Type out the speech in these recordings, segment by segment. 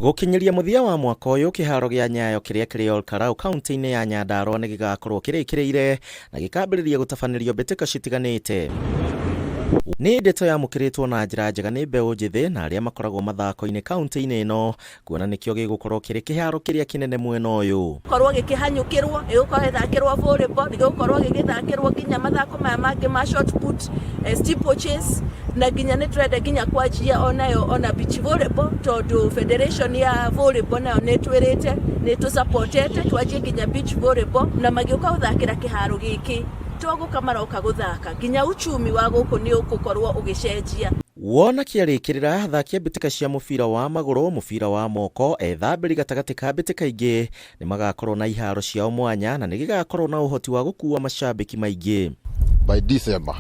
Gũkinyĩria mũthia wa mwaka ũyũ, kĩharo gĩa Nyayo kĩrĩa kĩrĩ Ol Kalou kaunti-inĩ ya Nyandarua nĩ gĩgakorwo kĩrĩkĩrĩire na gĩkambĩrĩria gũtabanĩrio mbĩtĩka citiganĩte. Nĩ ndeto yamũkĩrĩtwo na njĩra njega nĩ mbeũ njĩthĩ na arĩa makoragwo mathako-inĩ kaunti-inĩ ĩno, kuona nĩkĩo gĩgũkorwo kĩrĩ kĩharo kĩrĩa kĩnene mwena ũyũ. Gũkorwo gĩkĩhanyũkĩrwo, gĩgũkorwo gĩthakĩrwo volleyball, gĩgũkorwo gĩgĩthakĩrwo nginya mathako maya mangĩ ma shot put, steeplechase, na nginya nĩ tũrenda nginya kwanjia onayo ona beach volleyball, tondũ federation ya volleyball nayo nĩ ĩtwĩrĩte nĩ ĩtũsupportete twanjie nginya beach volleyball, na magĩũka gũthakĩra kĩharo gĩkĩ to gũka maroka gũthaka, nginya uchumi wa gũkũ nĩ ũgũkorwo ũgĩcenjia. Wona kĩarĩkĩrĩra, athaki a mbĩtĩka cia mũbira wa magũrũ, mũbira wa moko, ethambĩri gatagatĩ ka mbĩtĩka ingĩ nĩ magakorwo na iharo ciao mwanya na nĩ gĩgakorwo na ũhoti wa gũkuua macambĩki maingĩ. By December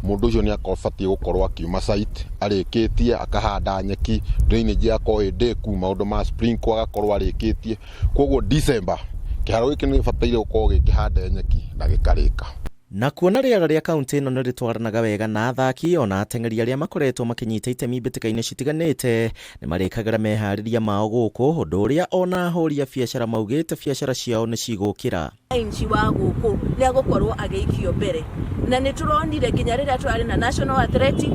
mũndũ ũcio nĩ abatiĩ gũkorwo akiuma site arĩkĩtie, akahanda nyeki, drainage ĩgakorwo ĩ ndĩku, maũndũ ma sprinkler agakorwo arĩkĩtie. Koguo December kĩharo gĩkĩ nĩ gĩbataire gũkorwo gĩ kĩhande nyeki na gĩkarĩka. Na kuona rĩera rĩa kaunti ĩno nĩ rĩtwaranaga wega na athaki ona ateng'eri arĩa makoretwo makĩnyita itemi mbĩtĩka-inĩ citiganĩte nĩ marĩkagĩra meharĩria mao gũkũ, ũndũ ũrĩa ona ahũri a biacara maugĩte biacara ciao nĩ cigũkĩra. Mwananchi wa gũkũ nĩ agũkorwo agĩikio mbere, na nĩ tũronire nginya rĩrĩa twarĩ na national athletic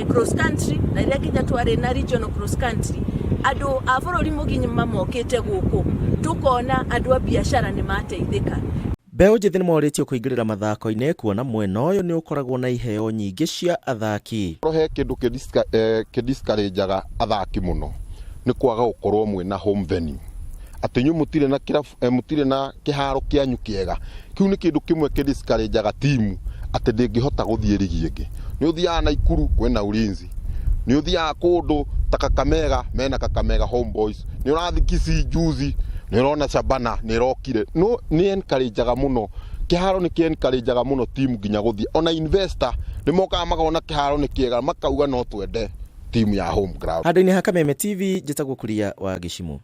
cross country na rĩrĩa nginya twarĩ na regional cross country, andũ a bũrũri mũgima mokĩte gũkũ, tũkona andũ a biacara nĩ mateithĩka. Mbeũ njĩthĩ nĩ morĩtio kũingĩrĩra mathako-inĩ kuona mwena ũyũ nĩ ũkoragwo na iheo nyingĩ cia athaki. He kĩndũ kĩ-discourageaga athaki mũno nĩ kwaga gũkorwo mwĩna home venue, atĩ inyuĩ mũtirĩ na kĩrabu, mũtirĩ na kĩharo kĩanyu kĩega. Kĩu nĩ kĩndũ kĩmwe kĩ-discourageaga timu atĩ ndĩngĩhota gũthiĩ rigi ĩngĩ. Nĩ ũthiaga Naikuru kwĩna Ulinzi, nĩ ũthiaga kũndũ ta Kakamega mena Kakamega Homeboys, nĩ ũrathiĩ Kisii juzi nĩ ũrona Shabana nĩ ĩrokire. No nĩ encourageaga mũno kĩharo, nĩ kĩ encourageaga mũno timu nginya gũthiĩ. Ona investor nĩ mokaga makona kĩharo nĩ kĩega, makauga no twende timu ya home ground. Handũ-inĩ ha Kameme TV, njĩtagwo Kuria wa Gĩcimũ.